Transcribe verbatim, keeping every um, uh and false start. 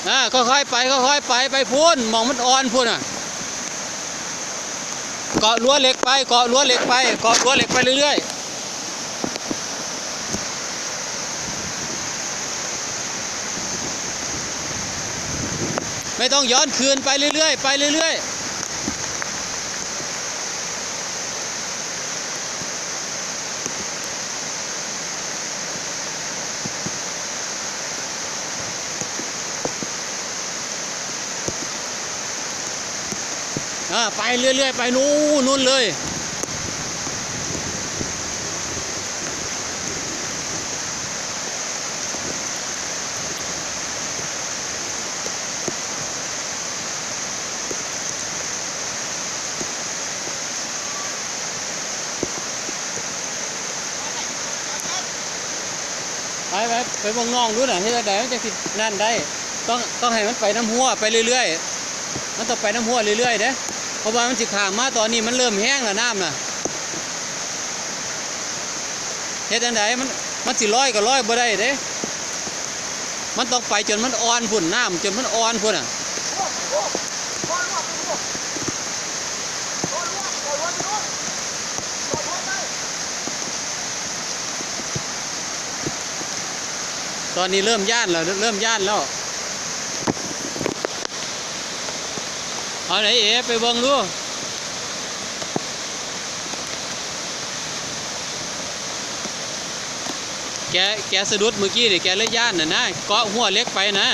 อ่า ค่อยๆไป ค่อยๆไป ไปพุ้น หม่องมันอ่อนพุ้นน่ะ เกาะรั้วเหล็กไป เกาะรั้วเหล็กไป เกาะรั้วเหล็กไปเรื่อยๆ ไม่ต้องย้อนคืน ไปเรื่อยๆ ไปเรื่อยๆ อ่า ไปเรื่อยๆ ไปนู่น นู่นเลย ไป ไป ไปเบิ่งน้องดูน่ะ เฮ็ดจั่งใดมันจั่งสินั่นได้ ต้อง ต้องให้มันไปนำฮั้วไปเรื่อยๆ มันต้องไปนำฮั้วเรื่อยๆ เด้ เพราะว่ามันสิข้ามมา ตอนนี้มันเริ่มแฮงแล้ว น้ำน่ะ เฮ็ดจั่งใดมัน มันสิลอยก็ลอยบ่ได้เด้ มันต้องไปจนมันอ่อนพุ้น น้ำจนมันอ่อนพุ้นน่ะ ตอนนี้เริ่มย้านแล้ว เริ่มย้านแล้ว เอาไหนเอ๋ ไปเบิ่งดู แก แกสะดุดเมื่อกี้นี่ แกเลยย้านน่ะนะ เกาะฮั้วเหล็กไปนะ